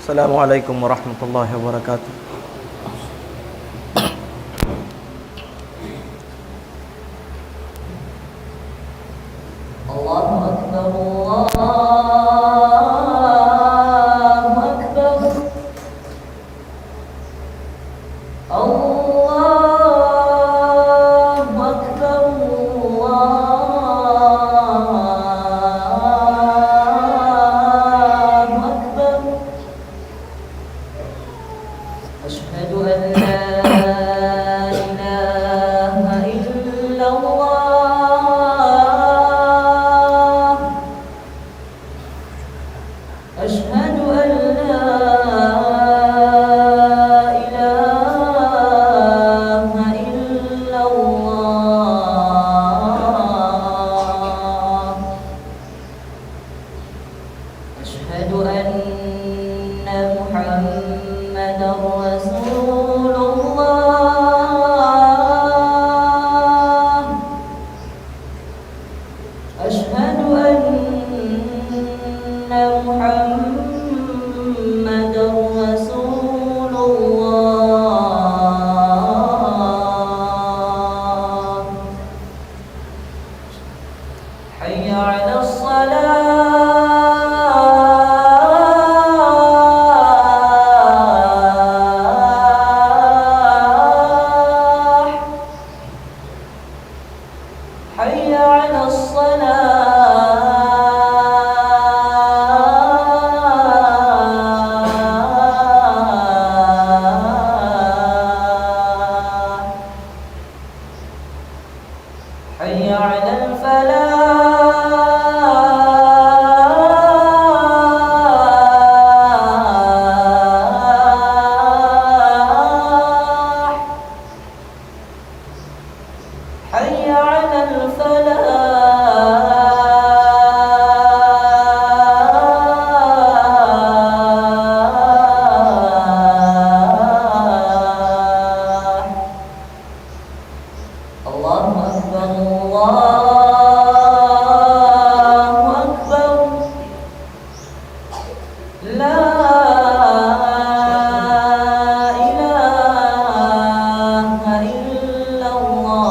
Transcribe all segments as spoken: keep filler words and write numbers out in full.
السلام عليكم ورحمة الله وبركاته. الله أكبر، الله أكبر. الله أكبر، الله أكبر. أشهد أن لا إله إلا الله. أشهد أن لا إله إلا الله. أشهد أن محمدا رسول الله. أشهد أن محمدا رسول الله. حي على الصلاة. حي على الصلاة. حي على الفلاح. حي على الفلاح. الله أكبر، الله أكبر. لا إله إلا الله.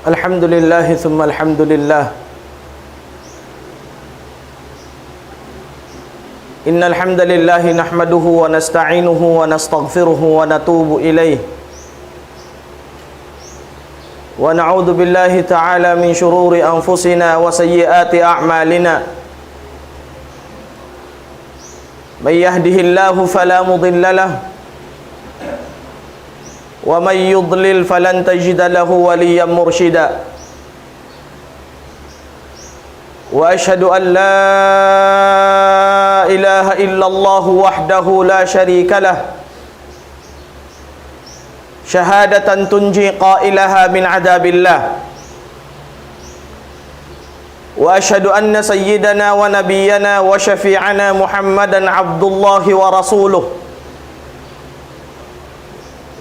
الحمد لله ثم الحمد لله. إن الحمد لله نحمده ونستعينه ونستغفره ونتوب إليه. ونعوذ بالله تعالى من شرور أنفسنا وسيئات أعمالنا. من يهده الله فلا مضل له، ومن يضلل فلن تجد له وليا مرشدا. وأشهد أن لا إله إلا الله وحده لا شريك له، شهادة تنجي قائلها من عذاب الله. وأشهد أن سيدنا ونبينا وشفيعنا محمدا عبد الله ورسوله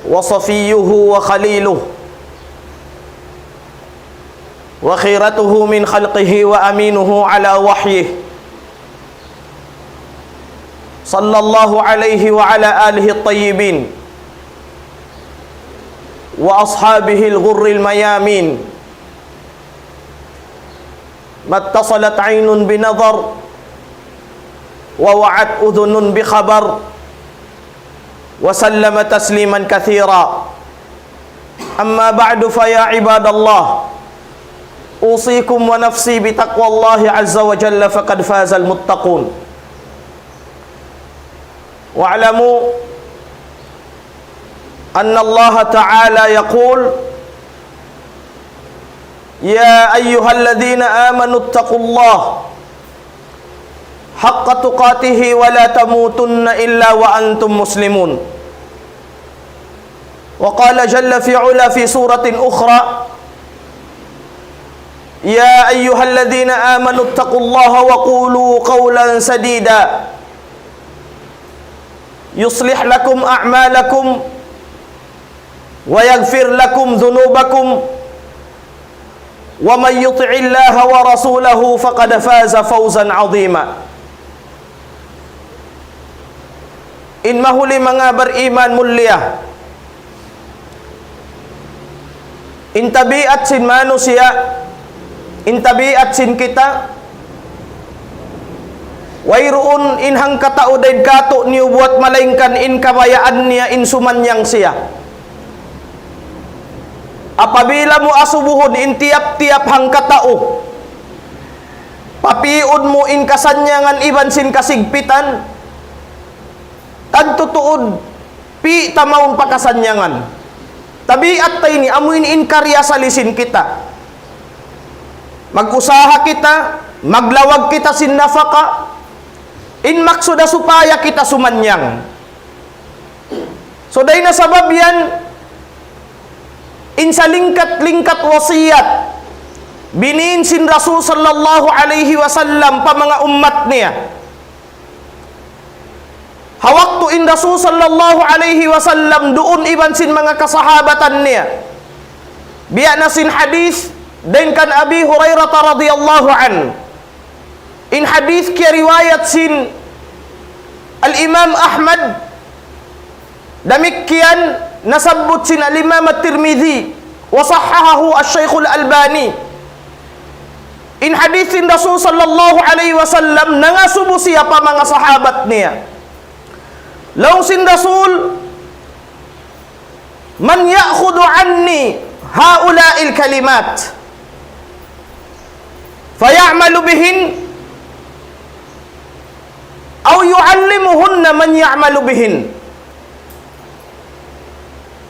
وصفيه وخليله وخيرته من خلقه وأمينه على وحيه، صلى الله عليه وعلى آله الطيبين وأصحابه الغر الميامين، ما اتصلت عين بنظر ووعت أذن بخبر، وسلم تسليما كثيرا. أما بعد، فيا عباد الله، أوصيكم ونفسي بتقوى الله عز وجل، فقد فاز المتقون. واعلموا أن الله تعالى يقول: يا أيها الذين آمنوا اتقوا الله حق تقاته ولا تموتن إلا وأنتم مسلمون. وقال جل في علا في سورة أخرى: يا أيها الذين آمنوا اتقوا الله وقولوا قولا سديدا يصلح لكم أعمالكم ويغفر لكم ذنوبكم ومن يطع الله ورسوله فقد فاز فوزا عظيما. In mahuli manga bariman mulia, in tabiat sin manusiya', in tabiat sin kita, wayruun in hangkatau dayn kātu'niyu buwat malaingkan in kabayaan niya in sumanyang siya. Apabila mu asubuhun in tiyap-tiyap hangkatau, papiun mu in kasannyangan iban sin kasigpitan, tantu tuud, pī' ta mawn pa kasannyangan. Tabiat ta ini, amu ini in karna' asal sin kita. Mag-usaha kita, maglawag kita sin nafaka, in maksud supaya kita sumanyang. So, dayn ha sabab yan, in salingkat-lingkat wasiyat, bīn sin Rasul sallallahu alayhi wasallam pa manga ummat niya. Ha waktu in Rasul sallallahu alayhi wasallam duun iban sin manga kasahabatan niya. Biya' na sin hadith dayn kan Abi Hurairah radiyallahu anhu. In hadith kiyariwayat sin Al-Imam Ahmad, damikkiyan nasabbut sin Al-Imam At-Tirmidhi, وصححه الشيخ الألباني. In hadith sin Rasul sallallahu alayhi wasallam, nangasubu siya pa manga sahabat niya. Laung sin Rasul, من يأخذ عني هؤلاء الكلمات فيعمل بهن أو يعلمهن من يعمل بهن.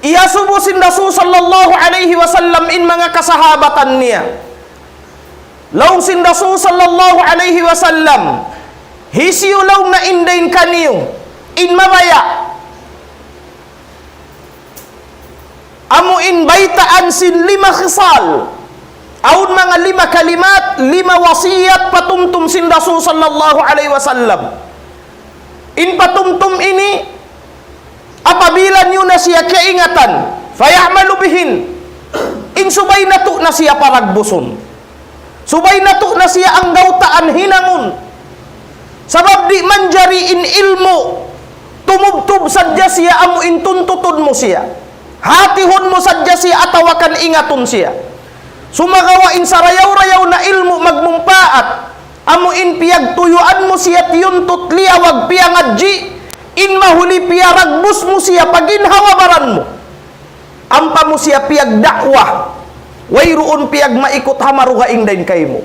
Iyasubu sin Rasul sallallahu alayhi wasallam in manga kasahabatan niya. Laung sin Rasul sallallahu alayhi wasallam, hisiyu laung na in dayn kaniyu in mabaya' amu in baytaan sin lima khisal, awn manga lima kalimat, lima wasiyat patumtum sin Rasul sallallahu alayhi wasallam. In patumtum ini, apabila niyu na siya kaingatan, فيعمل بهن, in subay natu' na siya paragbusun. Subay natu' na siya anggawtaan hinangun. Sabab di' manjari in ilmu', tumubtub sadja siya amu in tuntutun mu siya. Hatihun mu sadja siya atawa kan ingatun siya. Sumagawa' in sarayaw-rayaw na ilmu' magmumpaat, amu in piyagtuyuan mu siya tiyuntut liyawag piyangadji', in mahuli piyaragbus mu siya pa ginhawa-baran mu. Ampa mu siya piyagda'wa, wayruun piyagmaikut ha marugaing dayn kaymu.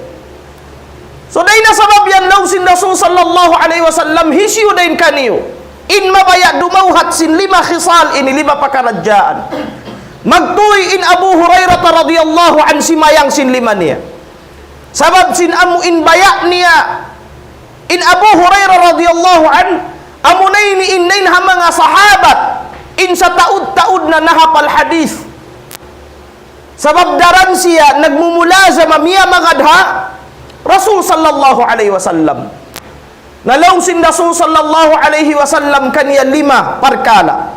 So, dayn ha sabab yan laung sin Rasul sallallahu alayhi wasallam, hisiyu dayn kaniyu in mabaya' dumawhat sin lima khisal ini, lima pakaradjaan. Magtuy in Abu Hurairah radiyallahu anhu simayang sin lima niya. Sabab sin amu in baya' niya, in Abu Hurairah radiyallahu anhu, amuna ini in dayn ha manga sahabat in sataud-taud na nahapal hadith. Sabab daran siya nagmumulazama miyamagad ha Rasul sallallahu alayhi wasallam. Na laung sin Rasul sallallahu alayhi wasallam kaniya lima parkala'.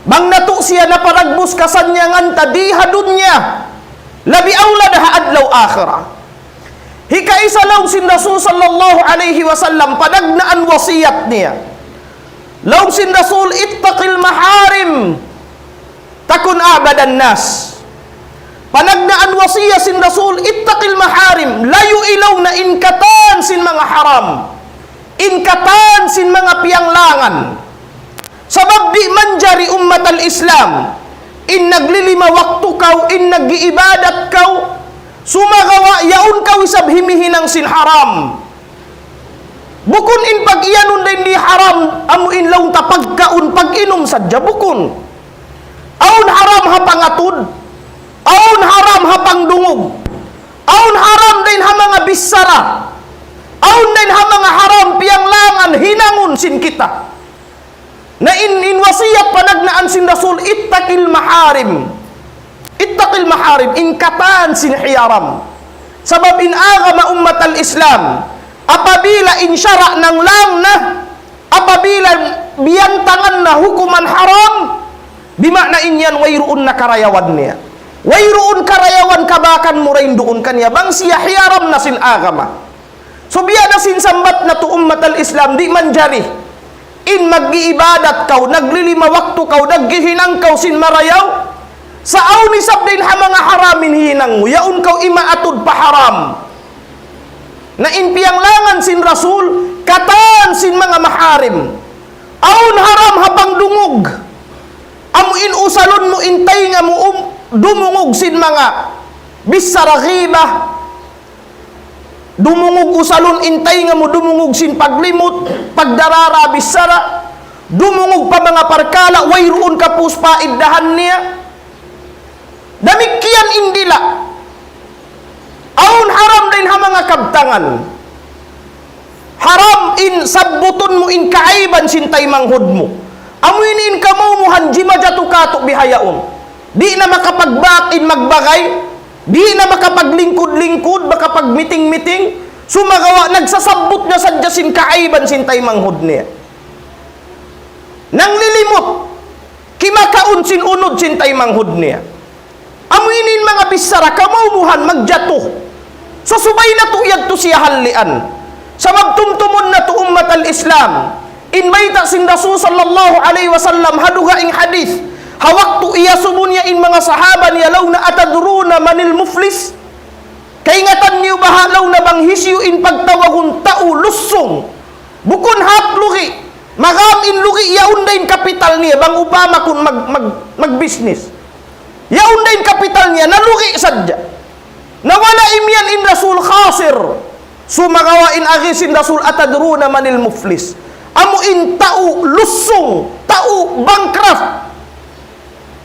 Bang natu' siya naparagbus kasannyangan ta di ha dunya, labi awla da ha adlaw akhirat. Hikaisa laung sin Rasul sallallahu alayhi wasallam, panagnaan wasiyat niya. Laung sin Rasul, اتق المحارم تكن أعبد الناس. Panagnaan wasiyat sin Rasul, اتق المحارم. Layui laung na in katan sin manga haram. In katan sin manga piyanglangan. Sabab di' manjari ummat al-Islam, in naglilima waktu kaw, in nag-iibadat kaw, sumagawa' yaun kaw isab himihinang sin haram. Bukun in pag-iyanun dayn di haram, amu in laung ta pagkaun, pag-inum sadja, bukun. Awn haram ha pangatud, awn haram ha pangdungug, awn haram dayn ha manga bichara, awn dayn ha manga haram piyanglangan hinangun sin kita. Na in, in wasiyat panagnaan sin Rasul, اتق المحارم. اتق المحارم, in katan sin hiyaram. Sabab in agama ummat al-Islam, apabila in sara' nanglang na, apabila biyantangan na hukuman haram, bima'na in yan wayruun na karayawan niya. Wayruun karayawan kabakan mu dayn duun kaniya, bang siya hiyaram na sin agama. So, biya' na sin sambat natu' ummat al-Islam, di' manjari in mag-iibadat kaw, naglilima waktu kaw, naghihinang kaw sin marayaw, sa' awn isab dayn ha manga haram in hinang mu, yaun kaw imaatud pa haram. Na in piyanglangan sin Rasul, katan sin manga maharim. Awn haram ha pangdungug. Amu in usalun mu in taynga mu um, dumungug sin manga bichara ghibah. Dumungug usalun in taynga mu, dumungug sin paglimut, pagdarara bichara, dumungug pa manga parkala', wayruun kapus paiddahan niya. Damikkiyan in dila'. Awn haram dayn ha manga kabtangan. Haram in sabbutun mu in kaaiban sin taymanghud mu. Amu ini in kamawmuhan jimajatu katu' bihaun. Di' na makapagbak in magbagay, di' na makapaglingkud-lingkud, makapagmiting-miting, sumagawa' nagsasabbut na sadja sin kaaiban sin taymanghud niya. Nanglilimut, kimakaun sin unud sin taymanghud niya. Amu ini in manga bichara kamawmuhan magjatu. Sa' subay natu' yadtu siya hallian. Sabab tumtumun natu' ummat al-Islam. In bayta' sin Rasul sallallahu alayhi wasallam ha dugaing hadith. Ha waktu iyasubu niya in manga sahaba niya laung niya أتدرون من المفلس؟ Kaingatan niyu baha' laung niya bang hisiyu in pagtawagun tau lussung? Bukun hat lugi'. Magam in lugi', yaun da in kapital niya, bang upama kun mag, mag, magbisnis. Yaun da in kapital niya, nalugi' sadja. Na wala' imiyan in Rasul khasir. Sumagawa' in agi sin Rasul, أتدرون من المفلس؟ Amu in tau lussung, tau bankrupt.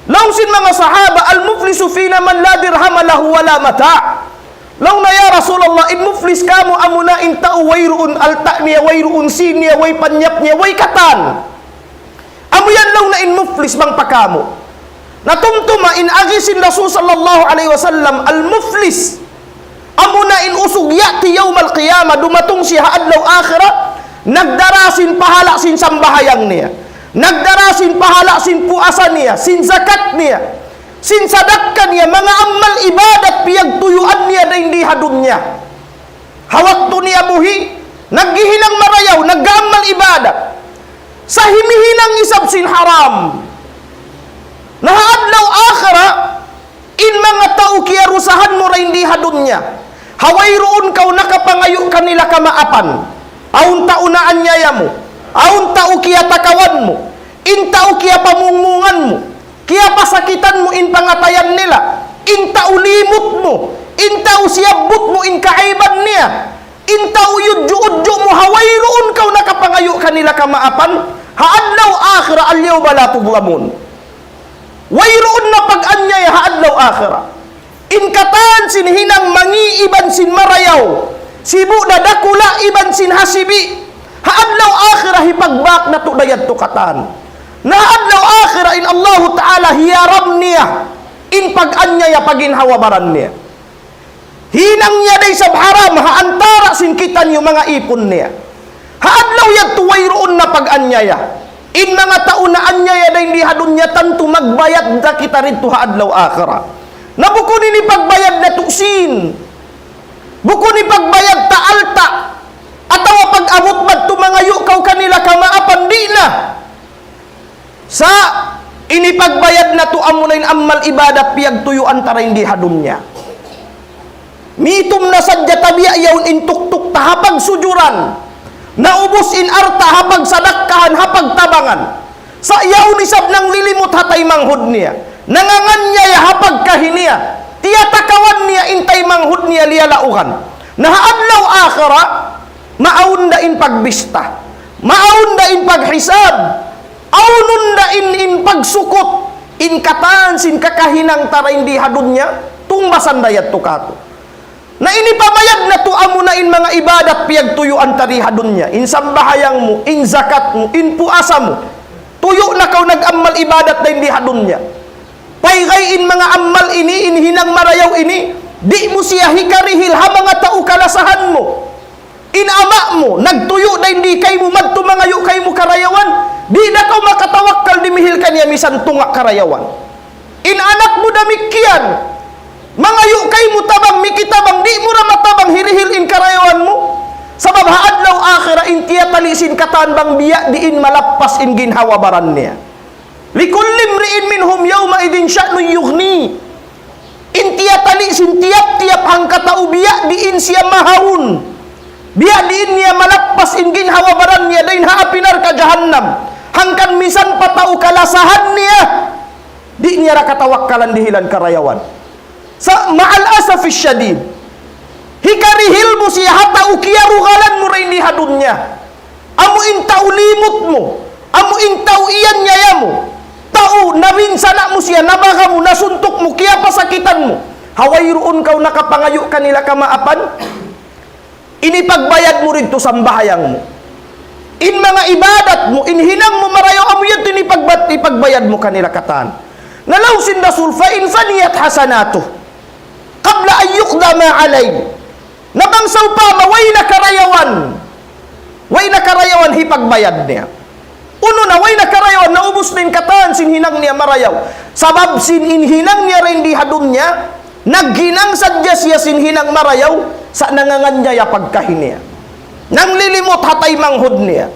Laung sin manga sahaba, المفلس فينا من لا درهم له ولا متاع. Laung niya, "Ya Rasulullah, in muflis kāmu' amuna in tau wayruun alta' niya, wayruun sīn niya, way panyap niya, way katan." Amu yan laung niya in muflis bang pa kāmu'. Na tumtuma in agi sin Rasul sallallahu alayhi wasallam, al-muflis. Amuna in usug يأتي يوم القيامة, dumatung siya ha adlaw akhirat, nagdara sin pahala' sin sambahayang niya. Nagdara sin pahala' sin puasa niya, sin zakat niya, sin sadakka niya, manga amal ibadat piyagtuyuan niya dayn di ha dunya. Ha waktu niya buhi', naghihinang marayaw, nag-aamal ibadat. Sa' himihinang isab sin haram. Na ha adlaw akhirat, in manga tau kiyarusahan mu dayn di ha dunya, ha wayruun kaw nakapangayu' kanila kamaapan. Awn tau naanyaya mu, awn tau kiyatakawan mu, in tau kiyapamungmungan mu, kiyapasakitan mu in pangatayan nila, in tau limut mu, in tau siyabbut mu in kaaiban niya, in tau yudju'-udju' mu, ha wayruun kaw nakapangayu' kanila kamaapan, ha adlaw akhirat, اليوم لا تظلمون. Wayruun na pag-anyaya ha adlaw akhirat. In katan sin hinang mangi' iban sin marayaw, sibu' da dakula' iban sin hasibi', ha adlaw akhirat hipagbak natu' da yadtu katan. Na ha adlaw akhirat in Allahu Ta'ala hiyaram niya in pag-anyaya pa ginhawa-baran niya. Hinang niya da isab haram ha antara' sin kitaniyu manga ipun niya. Ha adlaw yadtu wayruun na pag-anyaya. In manga tau naanyaya dayn di ha dunya, tantu magbayad da kita didtu ha adlaw akhirat. Na bukun ini pagbayad natu' sīn. Bukun ini pagbayad ta alta'. Atawa pag-abut madtu mangayu' kaw kanila kamaapan, di' na. Sa' ini pagbayad natu' amuna in amal ibadat piyagtuyuan ta dayn di ha dunya. Mitum na sadja tabiya' yaun in tuktuk ta ha pagsujuran. Naubus in alta' ha pagsadakkahan, ha pagtabangan. Sa' yaun isab nanglilimut ha taymanghud niya. Nanganganyaya ha pagkahi niya. Tiyatakawan niya in taymanghud niya liyalaugan. Na ha adlaw akhirat, maawn da in pagbista. Maawn da in paghisab. Awnun da in, in pagsukut, in katan sin kakahinang ta dayn di ha dunya, tungbasan da yadtu katu'. Na ini pabayad natu' amuna in manga ibadat piyagtuyuan ta di ha dunya, in sambahayang mu, in zakat mu, in puasa mu. Tuyu' na kaw nag-amal ibadat dayn di ha dunya. Paygay in manga amal ini, in hinang marayaw ini, di' mu siya hikarihil ha manga tau kalasahan mu. In ama' mu, nagtuyu' dayn di kaymu, madtu mangayu' kaymu karayawan, di' na kaw makatawakkal dimihil kaniya misan tunga' karayawan. In anak mu damikkiyan, mangayu' kaymu tabang, mikitabang, di' mu ra matabang hirihil in karayawan mu. Sabab ha adlaw akhirat in tiyatali' sin katan bang biya' diin malappas in ginhawa-baran niya. لكل امرئ منهم يومئذ شأن يغنيه. In tiyatali' sin tiyap-tiyap hangkatau biya' diin siya mahaun. Biya' diin niya malappas in ginhawa-baran niya dayn ha api narka' jahannam. Hangkan misan pa tau kalasahan niya, di' niya ra katawakkalan dihilan karayawan. Sa' مع الأسف الشديد, hikarihil mu siya ha tau kiyarugalan mu dayn di ha dunya. Amu in tau limut mu, amu in tau iyan nyaya mu, tau nabinsana' mu siya, nabaga mu, nasuntuk mu, kiyapasakitan mu. Ha wayruun kaw nakapangayu' kanila kamaapan, in ipagbayad mu didtu sambahayang mu. In manga ibadat mu, in hinang mu marayaw, amu yadtu in ipagbat-, ipagbayad mu kanila katan. Na laung sin Rasul, فإن فنيت حسناته قبل أن يقضى ما عليه. Na bang sawpama way na karayawan, way na karayawan hipagbayad niya. Unu na, way na karayawan, naubus na in katan sin hinang niya marayaw. Sabab sin in hinang niya dayn di ha dunya, naghinang sadja siya sin hinang marayaw, sa' nanganganyaya pagkahi niya. Nanglilimut ha taymanghud niya.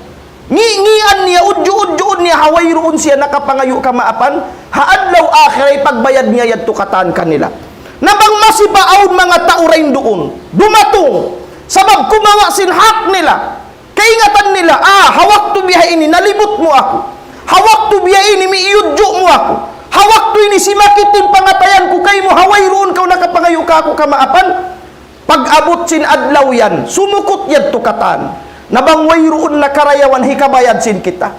Ngi-, ngian niya, udju-udjuun niya, ha wayruun siya nakapangayu' kamaapan, ha adlaw akhirat pagbayad niya yadtu katan kanila. Na bang masi pa awn manga tau dayn duun, dumatung, sabab kumawa' sin hak nila, kaingatan nila, ah, ha waktu biya' ini nalimut mu aku, ha waktu biya' ini miyudju mu aku, ha waktu ini simakit in pangatayan ku kaymu, ha wayruun kaw nakapangayu' kāku' kamaapan, pag-abut sin adlaw yan, sumukut yadtu katan. Na bang wayruun na karayawan hikabayad sin kita.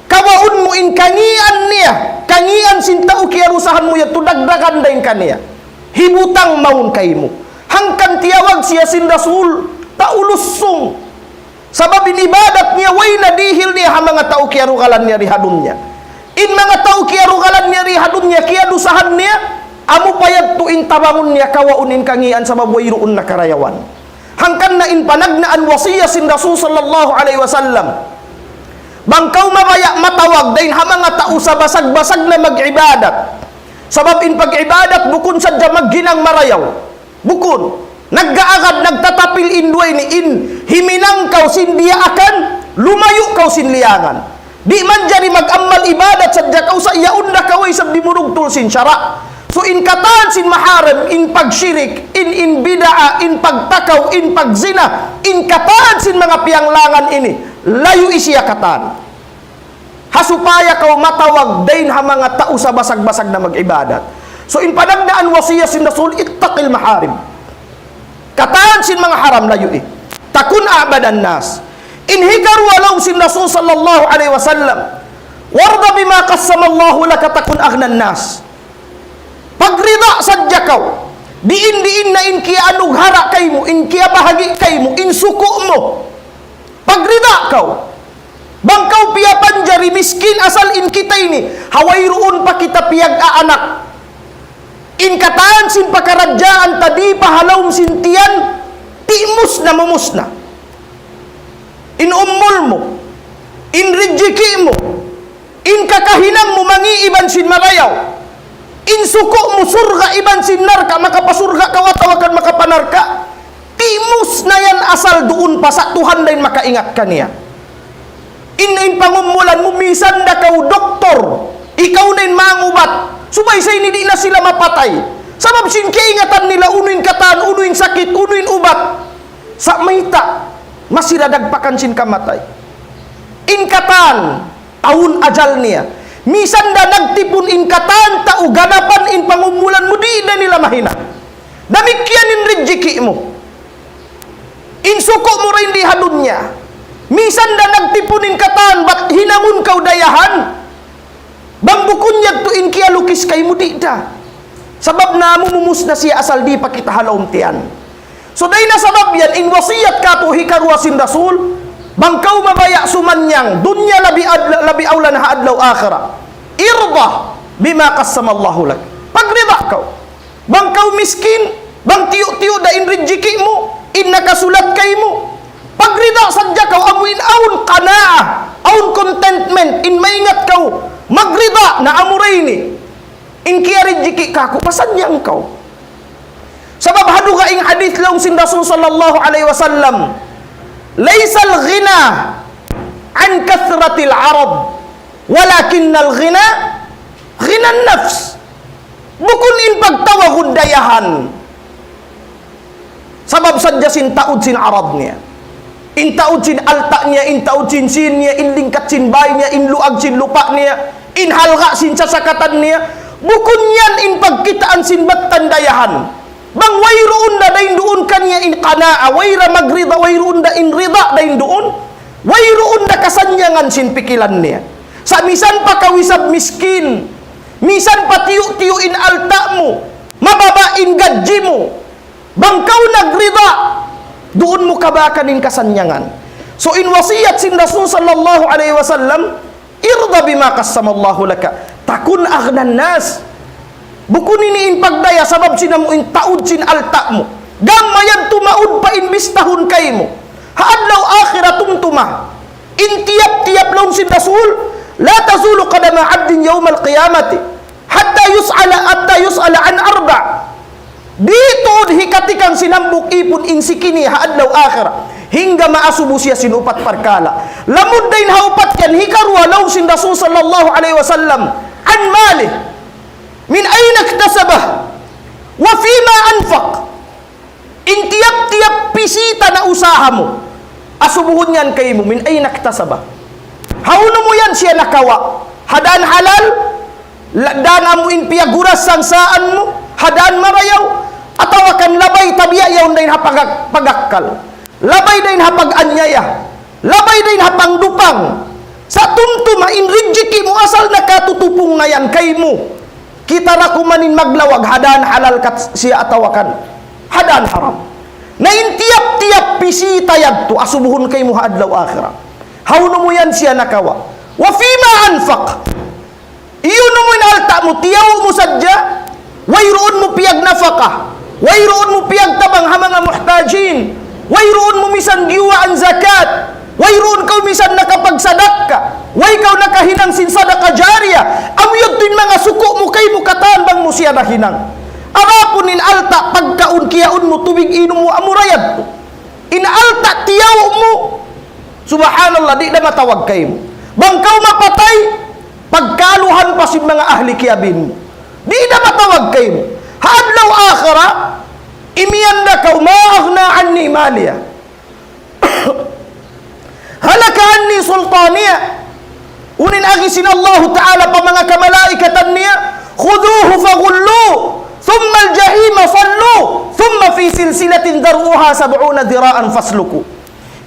Kawaun mu in kangian niya, kangian sin tau kiyarusahan mu yadtu dagdagan dayn kaniya. Hibutang mawn kaymu. Hangkan tiyawag siya sin Rasul, tau lussung. Sabab in ibadat niya, way na dihil niya ha manga tau kiyarugalan niya di ha dunya. In manga tau kiyarugalan niya di ha dunya, kiyadusahan niya, amu pa yadtu in tabangun niya, kawaun in kangian sabab wayruun na karayawan. Hangkan na in panagnaan wasiyat sin Rasul sallallahu alayhi wasallam. Bang kaw mabaya' matawag dayn ha manga tau sa basag-basag na mag-ibadat. Sabab in pag-ibadat bukun sadja maghinang marayaw. Bukun. Nag-aagad, nagtatapil in duwa ini, in himinang kaw sin diyaakan, lumayu' kaw sin liyangan. Di' manjari mag-amal ibadat sadja kaw sa' yaun da kaw isab dimurugtul sin sara'. So in katan sin maharam, in pagshirik, in, in bid'a, in pagtakaw, in pagzina, in katan sin manga piyanglangan ini, layui siya katan. Ha supaya kaw matawag dayn ha manga tau sa basag-basag na mag-ibadat. So, in panagnaan wasiyat sin Rasul, اتق المحارم. Katan sin manga haram layui. تكن أعبد الناس. In hikaruwa laung sin Rasul sallallahu alayhi wasallam, وارض بما قسم الله لك تكن أغنى الناس. Pagrida sadja kaw. Diin-diin na in kiyaanugara kaymu, in kiyabahagi kaymu, in suku' mu. Pagrida kaw. Bang kaw piyapanjari miskin asal in kita ini, ha wayruun pa kita piyag-aanak. In katan sin pakaradjaan ta di pa ha lawm sin tiyan, timus na mumus na. In umul mu, in rijiki' mu, in kakahinang mu mangi' iban sin marayaw. In suku' mu surga' iban sin narka', makapasurga' kaw atawa kan makapanarka'. Timus na yan asal duun pa sa' Tuhan da in makaingat kaniya. In, in pangumulan mu, misan da kaw doktor, ikaw na in mangubat. Subay sa' ini di' na sila mapatay. Sabab sin kaingatan nila, unu in katan, unu in sakit, unu in ubat. Sa' mayta', masi da dagpakan sin kamatay. In katan, awn ajal niya. Misan da nagtipun in katan tau ganapan in pangumulan mu, di' da nila mahinang. Damikkiyan in rijiki' mu. In suku' mu dayn di ha dunya. Misan da nagtipun in katan, bat hinangun kaw dayahan. Bang bukun yadtu in kiyalukis kaymu, di' da. Sabab na mumus na siya asal di pa kita ha lawm tiyan. So, dayn ha sabab yan, in wasiyat katu' hikaruwa sin Rasul, Bang kaw mabaya' sumannyang, dunya labi ad-, labi awla na ha adlaw akhirat. ارض بما قسم الله لك. Pagrida kaw. Bang kaw miskin, bang tiyu'-tiyu' da in rijiki' mu, in nakasulat kaymu. Pagrida sadja kaw amu in awn qanaah, awn contentment, in maingat kaw magrida na amura ini. In kiyarijiki' kaku', pasannyang kaw. Sabab ha dugaing hadith laung sin Rasul sallallahu alayhi wasallam, ليس الغنى عن كثرة العرض ولكن الغنى غنى النفس. Bukun in pagtawagun dayahan sabab sadja sin taud sin arad niya. In taud sin alta' niya, in taud sin sīn niya, in lingkat sin bāy niya, in luag sin lupa' niya, in halga' sin sasakatan niya. Bukun yan in pagkitaan sin battan dayahan. Bang wayruun da dayn duun kaniya in qanaa, wayra magrida, wayruun da in rida dayn duun, wayruun da kasannyangan sin pikilan niya. Sa' misan pa kaw isab miskin, misan pa tiyu'-tiyu' in alta' mu, mababa' in gadji mu, bang kaw nagrida, duun mu kabakan in kasannyangan. So, in wasiyat sin Rasul sallallahu alayhi wasallam, ارض بما قسم الله لك تكن أغنى الناس. Bukun ini in pagdaya sabab sin amu in taud sin alta' mu. Gam mayan tumaud pa in bistahun kaymu. Ha adlaw akhirat tumtuma. In tiyap-tiyap laung sin Rasul, لا تزول قدما عبد يوم القيامة حتى يسأل، حتى يسأل عن أربع. Di' tuud hikatikang sin hambuuk īpun in siki niya ha adlaw akhirat. Hangga maasubu siya sin upat parkala'. Lamud dayn ha upat yan, hikaruwa laung sin Rasul sallallahu alayhi wasallam, عن ماله من أين اكتسبه وفيما أنفق. In tiyap-tiyap pisita na usaha mu, asubuhun yan kaymu, من أين اكتسبه. Hawnu mu yan siya nakawa'? Ha dān halal, la-, dān amu in piyaguras sangsaan mu, ha dān marayaw, atawa kan labay tabiya' yaun dayn ha pagak-, pagakkal. Labay dayn ha pag-anyaya. Labay dayn ha pangdupang. Sa' tumtuma in rijiki' mu asal nakatutupung na yan kaymu. Kita' da kuman in maglawag ha dān halal kat siya atawa kan ha dān haram. Na in tiyap-tiyap pisita yadtu asubuhun kaymu ha adlaw akhirat. Hawnu mu yan siya nakawa'? وفيما أنفق. Iyunu mu in alta' mu, tiyaw mu sadja, wayruun mu piyagnapaka, wayruun mu piyagtabang ha manga muhtajin, wayruun mu misan giyuwaan zakat, wayruun kaw misan nakapagsadakka, way kaw nakahinang sin sadaka jariyah, amu yadtu in manga suku' mu kaymu katan bang mu siya nahinang. Adapun in alta' pagkaun kiyaun mu tubig inum mu amura yadtu. In alta' tiyaw mu, subhanallah, di' da matawag kaymu. Bang kaw mapatay, pagkaluhan pa sin manga ahli kiyabin mu. Di' da matawag kaymu. Ha adlaw akhirat, imiyan da kaw, ما أغنى عني ماليه هلك عني سلطانيه. Unu in agi sin Allahu Ta'ala pa manga kamalaikatan niya, خذوه فغلوه ثم الجحيم صلوه ثم في سلسلة ذرعها سبعون ذراعا فاسلكوه.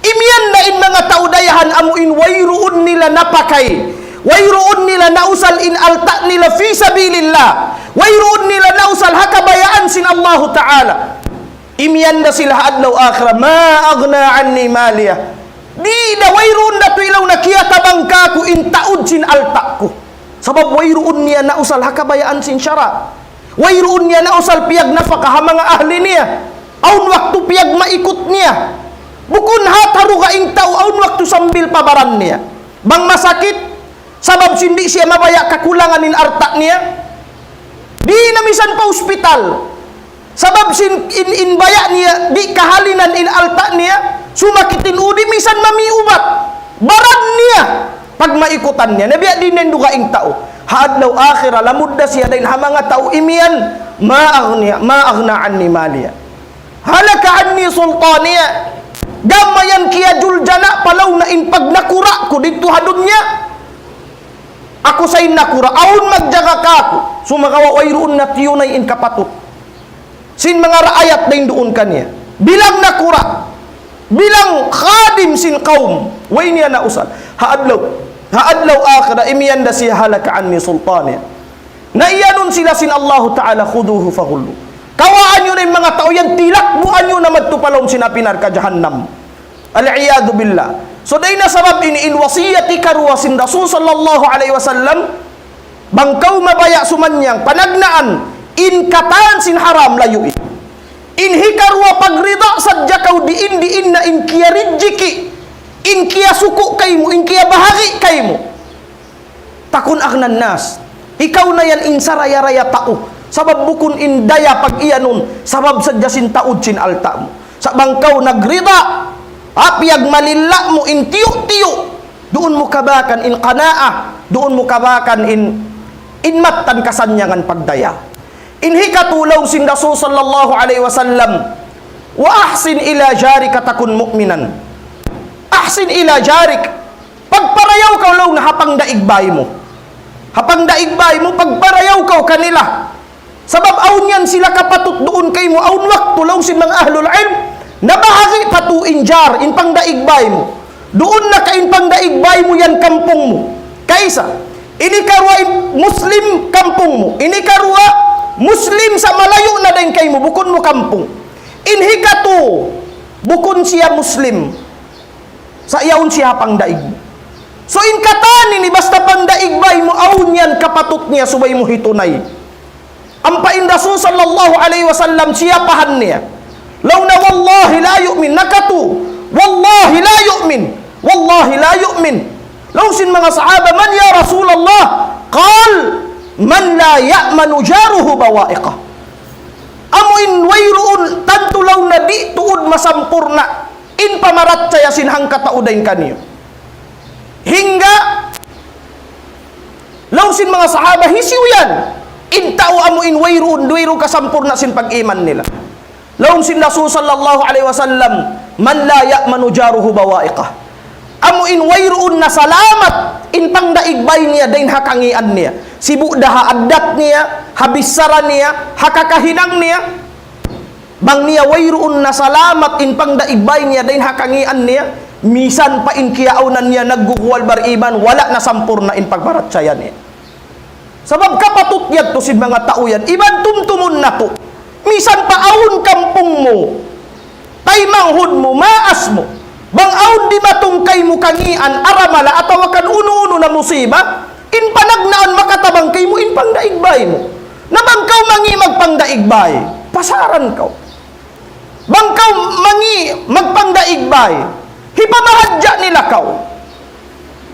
Imiyan na in manga tau dayahan amu in wayruun nila napakay, wayruun nila nausal in alta' nila fi sabilillah, wayruun nila nausal ha kabayaan sin Allahu Ta'ala. Imiyan da sila ha adlaw akhirat, ما أغنى عني ماليه. Di' da wayruun da tuud laung niya kiyatabang kāku' in taud sin alta' ku. Sabab wayruun niya nausal ha kabayaan sin sara'. Wayruun niya nausal piyagnapaka ha manga ahli niya. Awn waktu piyagmaikut niya. Bukun hat ha dugaing tau, awn waktu sambil pa baran niya. Bang masakit, sabab sin di' siya mabaya' kakulangan in alta' niya. Di' na misan pa hospital. Sabab sin in, in baya' niya, di' kahalinan in alta' niya, sumakit in ū, di' misan mami ubat. Baran niya, pagmaikutan niya. Na biya' diin in dugaing tau. Ha adlaw akhirat, lamud da siya dayn ha manga tau imiyan, ما أغنى، ما أغنى عني ماليه هلك عني سلطانيه. Gam mayan kiyajuljana' pa laung niya in pagnakura' ku didtu ha dunya. Aku sa in nakura', awn magjaga kāku', sumagawa' wayruun na tiyunay in kapatut sin manga raayat dayn duun kaniya. Bilang nakura', bilang khadim sin kawm, way niya nausal. Ha adlaw, ha adlaw akhirat, imiyan da siya هلك عني سلطانيه. Na iyanun sila sin Allahu Ta'ala, خذوه فغلوه. Kawaa niyu na in manga tau yan, tilakbuan niyu na madtu pa lawm sin api narka' jahannam. العياذ بالله. So, dayn ha sabab ini in wasiyat hikaruwa sin Rasul sallallahu alayhi wasallam, bang kaw mabaya' sumannyang panagnaan, in katan sin haram layui. In hikaruwa pagrida sadja kaw diin-diin na in kiyarijiki, in kiyasuku kaymu, in kiyabahagi kaymu. Takun aghnan nas. Ikaw na yan in saraya-raya tau. Sabab bukun in daya pag-iyanun. Sabab sadja sin taud sin alta' mu. Sa' bang kaw nagrida, ha, piyagmalilla' mu in tiyu'-tiyu'. Duun mu kabakan in qanaah. Duun mu kabakan in, in mattan kasannyangan pagdaya. In hikatu laung sin Rasul sallallahu alayhi wasallam, وأحسن إلى جارك تكن مؤمنا. أحسن إلى جارك. Pagparayaw kaw laung na ha pangdaig bay mu. Ha pangdaig bay mu, pagparayaw kaw kanila. Sabab awn yan sila kapatut duun kaymu, awn waktu laung sin manga ahlul ilm, nabahagi' pa tu in jar, in pangdaig bay mu. Duun na ka in pangdaig bay mu yan kampung mu. Kaisa, ini karuwa in Muslim kampung mu. Ini karuwa Muslim sa' malayu' na dayn kaymu, bukun mu kampung. In hikatu, bukun siya Muslim. Sa' yaun siya ha pangdaig mu. So in katan ini basta pangdaig bay mu awn yan kapatut niya subay mu hitunay. Ampa in Rasul sallallahu alayhi wasallam siyapahan niya. Laung niya والله لا يؤمن, nakatu. والله لا يؤمن. والله لا يؤمن. Laung sin manga sahaba, من يا رسول الله؟ قال: من لا يأمن جاره بوائقه. Amu in wayruun tantu laung niya di' tuud masampurna' in pamarachaya sin hangkatau dayn kaniyu. Hangga laung sin manga sahaba, hisiyu yan in tau amu in wayruun, wayruun kasampurna' sin pag-iman nila. Laung sin Rasul sallallahu alayhi wasallam, من لا يأمن جاره بوائقه. Amu in wayruun na salamat in pangdaig bay niya dayn ha kangīan niya. Sibu' da ha addat niya, ha bichara niya, ha kakahinang niya. Bang niya wayruun na salamat in pangdaig bay niya dayn ha kangīan niya, misan pa in kiyaawnan niya nagguguwal bar-iman, wala' na sampurna' in pagparachaya niya. Sabab kapatut yadtu sin manga tau yan, iban tumtumun natu'. Misan pa awn kampung mu, taymanghud mu, maas mu. Bang awn dimatung kaymu kangīan, aramala atawa kan unu-unu na musiba, in panagnaan makatabang kaymu, in pangdaig bay mu. Na bang kaw mangi' magpangdaig bay, pasaran kaw. Bang kaw mangi' magpangdaig bay, hipamahadja nila kaw.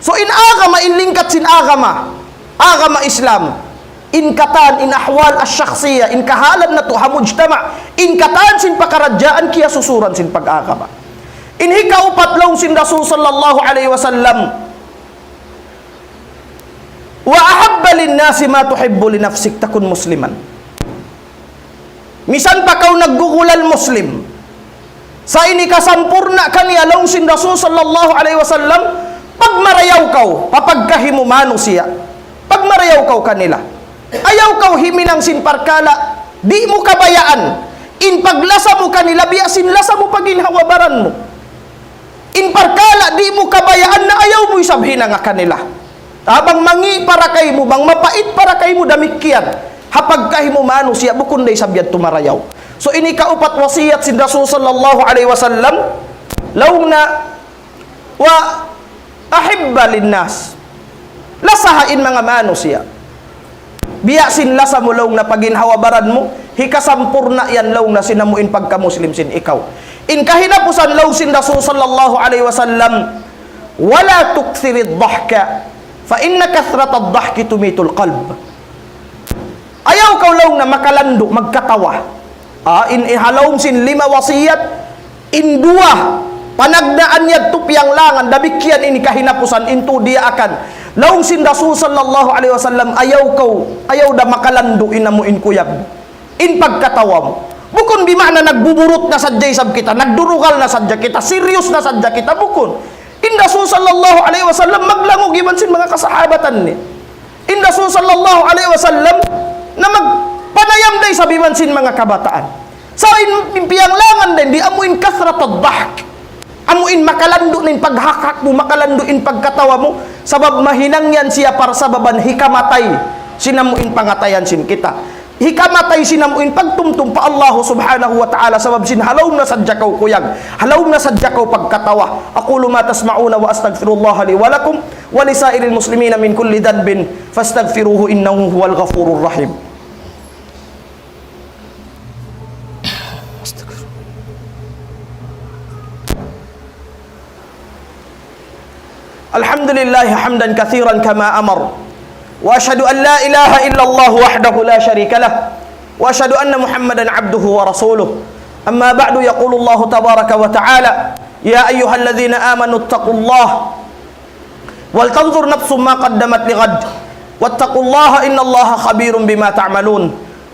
So in agama, in lingkat sin agama, agama Islam, in katan, in ahwal ash-shakhsiyya, in kahalan natu' ha mujtama', in katan sin pakaradjaan kiyasusuran sin pag-agama. In hikaupat laung sin Rasul sallallahu alayhi wasallam, وأحب للناس ما تحب لنفسك تكن مسلما. Misan pa kaw naggugulal Muslim, sa' ini kasampurna' kaniya laung sin Rasul sallallahu alayhi wasallam, pagmarayaw kaw pa pagkahi mu manusiya'. Pagmarayaw kaw kanila. Ayaw kaw himinang sin parkala' di' mu kabayaan. In paglasa mu kanila, biya' sin lasa mu pa ginhawa-baran mu. In parkala' di' mu kabayaan na ayaw mu isab hinanga kanila. Bang mangi' para kaymu, bang mapait para kaymu, damikkiyan. Ha pagkahi mu manusiya', bukun da isab yadtu marayaw. So ini kaupat wasiyat sin Rasul sallallahu alayhi wasallam, laung niya, وأحب للناس. Lasaha in manga manusiya'. Biya' sin lasa mu laung niya pa ginhawa-baran mu, hikasampurna' yan laung niya sin amu in pagka-Muslim sin ikaw. In kahinapusan laung sin Rasul sallallahu alayhi wasallam, ولا تكثر الضحك فإن كثرة الضحك تميت القلب. Ayaw kaw laung niya makalandu' magkatawa. Ah, in, in ha lawm sin lima wasiyat, in duwa panagnaan yadtu piyanglangan, damikkiyan ini kahinapusan, in tu diyaakan. Laung sin Rasul sallallahu alayhi wasallam, ayaw kaw, ayaw da makalandu' in amu in kuyag, in pagkatawa mu. Bukun bimaana nagbuburut na sadja isab kita, nagdurugal na sadja kita, serious na sadja kita, bukun. In Rasul sallallahu alayhi wasallam maglangug iban sin manga kasahabatan niya. In Rasul sallallahu alayhi wasallam na magpanayam da isab iban sin manga kabataan. Sa' in, in piyanglangan dayn di amu in كثرة الضحك. Amu in makalandu' na in paghakak mu, makalandu' in pagkatawa mu, sabab mahinang yan siya parsababan hikamatay sin amu in pangatayan sin kita. Hikamatay sin amu in pagtumtum pa Allahu subhanahu wa ta'ala, sabab sin ha lawm na sadja kaw kuyag, ha lawm na sadja kaw pagkatawa. أقول ما تسمعون وأستغفر الله لي ولكم ولسائر المسلمين من كل ذنب فاستغفروه إنه هو الغفور الرحيم. الحمد لله حمدا كثيرا كما أمر، وأشهد أن لا إله إلا الله وحده لا شريك له، وأشهد أن محمدا عبده ورسوله. أما بعد، يقول الله تبارك وتعالى: يا أيها الذين آمنوا اتقوا الله ولتنظر نفس ما قدمت لغد واتقوا الله إن الله خبير بما تعملون.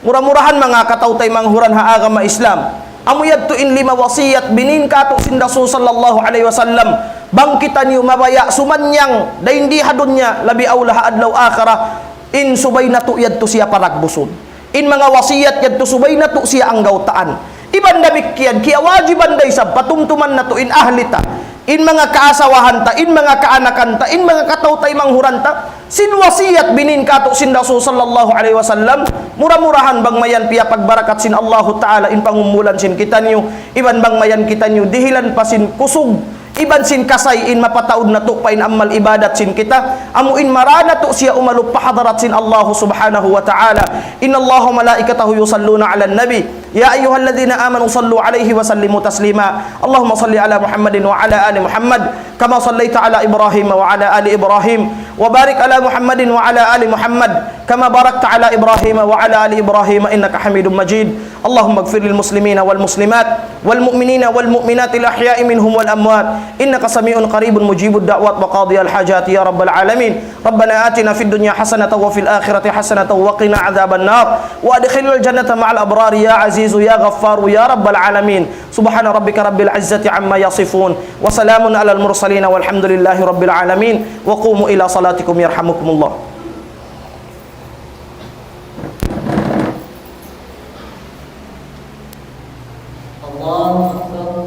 Mura-murahan manga kataw-taymanghuran ha agama Islam, amu yadtu in lima wasiyat binin kātu' sin Rasul sallallahu alayhi wasallam, bang kitaniyu mabaya' sumanyang dayn di ha dunya, labi awla ha adlaw akhirat, in subay natu' yadtu siya panagbusun. In manga wasiyat yadtu subay natu' siya anggawtaan. Iban damikkiyan, kiyawajiban da isab patumtuman natu' in ahli ta, in manga kaasawahan ta, in manga kaanakan ta, in manga kataw-taymanghuran ta, sin wasiyat binin kātu' sin Rasul sallallahu alayhi wasallam. Mura-murahan bang mayan piyapagbarakat sin Allahu Ta'ala in pangumulan sin kitaniyu, iban bang mayan kitaniyu dihilan pa sin kusug iban sin kasay in mapataud natu' pa in amal ibadat sin kita, amu in marā natu' siya umalup pa hadarat sin Allahu subhanahu wa ta'ala. إن الله وملائكته يصلون على النبي يا أيها الذين آمنوا صلوا عليه وسلموا تسليما. اللهم صل على محمد وعلى آل محمد كما صليت على إبراهيم وعلى آل إبراهيم وبارك على محمد وعلى آل محمد كما باركت على إبراهيم وعلى آل إبراهيم إنك حميد مجيد. اللهم اغفر للمسلمين والمسلمات والمؤمنين والمؤمنات الأحياء منهم والأموات إنك سميع قريب مجيب الدعوات وقاضي الحاجات يا رب العالمين. ربنا آتنا في الدنيا حسنة وفي الآخرة حسنة وقنا عذاب النار وأدخلنا الجنة مع الأبرار يا عزيز يا غفار يا رب العالمين. سبحان ربك رب العزة عما يصفون وسلام على المرسلين والحمد لله رب العالمين وقوموا إلى صلاتكم يرحمكم الله. الله أكبر.